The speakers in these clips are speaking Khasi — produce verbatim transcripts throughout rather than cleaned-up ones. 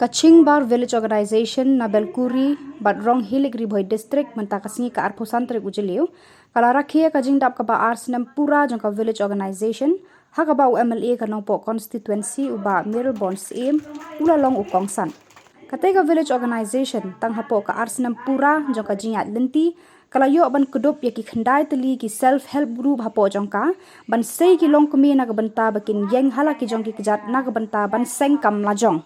Ka Chingbar Village Organization na Belkuri bad Ronghilik, Ri Bhoi District, mynta ka sngi ka arphew san tarik u Jylliew, ka la rakhe ïa ka jingdap kaba ar snem pura jong ka Village Organization, ha kaba u M L A ka Nongpoh Constituency, u Bah Mayralborn Syiem, u la long u kongsan. Katei ka Village Organization, tang hapoh ka ar snem pura jong ka jingïaid lynti, ka la ïoh ban kdup ïa ki khyndai tylli ki self help group hapoh jong ka, ban sei ki longkmie na ka bynta ba kin ïeng ha la ki jong ki kjat na ka bynta ban seng kam lajong.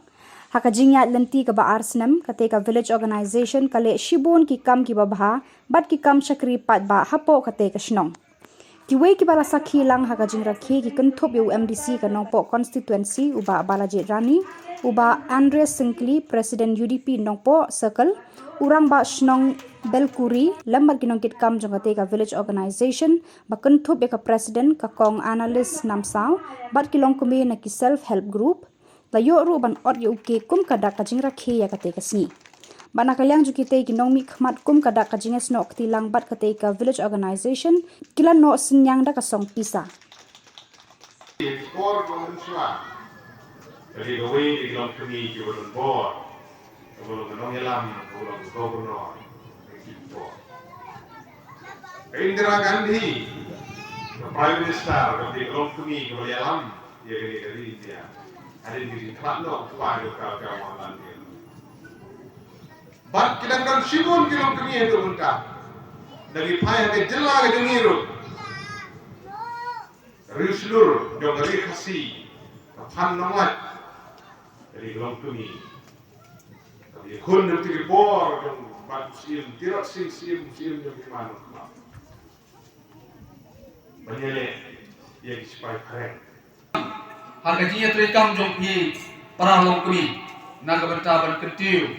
Ha ka jingïaid lynti kaba ar snem, katei ka Village Organization ka leh shibun ki kam kiba bha bad ki kam shakri paidbah hapoh katei ka shnong. Kiwei kiba la sakhi lang ha ka jingrakhe ki kynthup ïa u M D C ka Nongpoh Constituency, u Bah Balajied Rani, u Bah Andreas Syngkli, President U D P Nongpoh Circle, u Rangbah Shnong Belkuri, lem bad ki nongkitkam jong katei ka Village Organization, ba kynthup ïa ka President, ka Kong Analyst Namsaw, bad ki longkmie na ki self help group, la ïoh ruh ban ot ïa u cake kum ka dak ka jingrakhe ïa katei ka sngi. Bad na ka liang jong kitei ki nongmihkhmat kum ka dak ka jingïasnoh kti lang bad katei ka Village Organization, ki la noh synñiang da ka song pisa. Por ba ngan shuwa, ka dei kawei na ki longkmie kiba don bor, kaba long ka nongïalam, kaba long ka governor, ka ki por. Ka Indira Gandhi, ka Prime Minister, ka dei ka longkmie kaba ïalam ïa kane ka ri India. Hadien ka jingkhlad noh u kpa jong ka, u Jawaharlal Nehru. Bad ki dang don shibun ki longkmie haduh mynta. Da ngi phai ha ka jylla ka jong ngi ruh, riewshlur jong ka ri Khasi, ka Phan Nonglait, ka dei ka longkmie. Ka dei khun jong ki por jong Bah Syiem Tirot Sing Syiem, Syiem jong ki man. Ban ïaleh ïa ki sipai phareng. Ha ka jingïatreikam jong phi para longkmie, na ka bynta ban kyntiew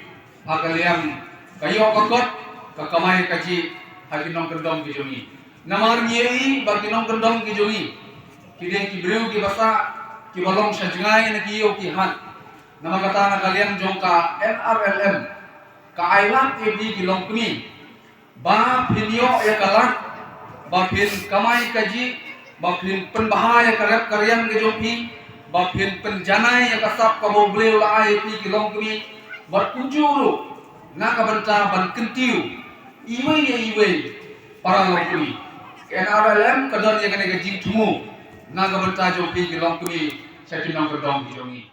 ha ka liang ka ïoh ka kot, ka kamai kajih ha ki nongkyndong ki jong ngi. Namar ngi ïohi ba ki nongkyndong ki jong ngi ki dei ki briew kiba sah, kiba long sha jngai na ki ïew ki hat. Namar kata na ka liang jong ka N R L M ka ai lad ïa phi ki longkmie ba phin ïoh ïa ka lad, ba phin kamai kajih, ba phin pynbha ïa ka rep ka riang ka jong phi, ba phin pynjanai ïa ka sap kaba U Blei u la ai ïa phi ki longkmie, bad kumjuh ruh na ka bynta ban kyntiew iwei ïa iwei para longkmie. Ka N R L M ka don ïa kane ka jingthmu na ka bynta jong phi ki longkmie sha ki nongkyndong ki jong ngi.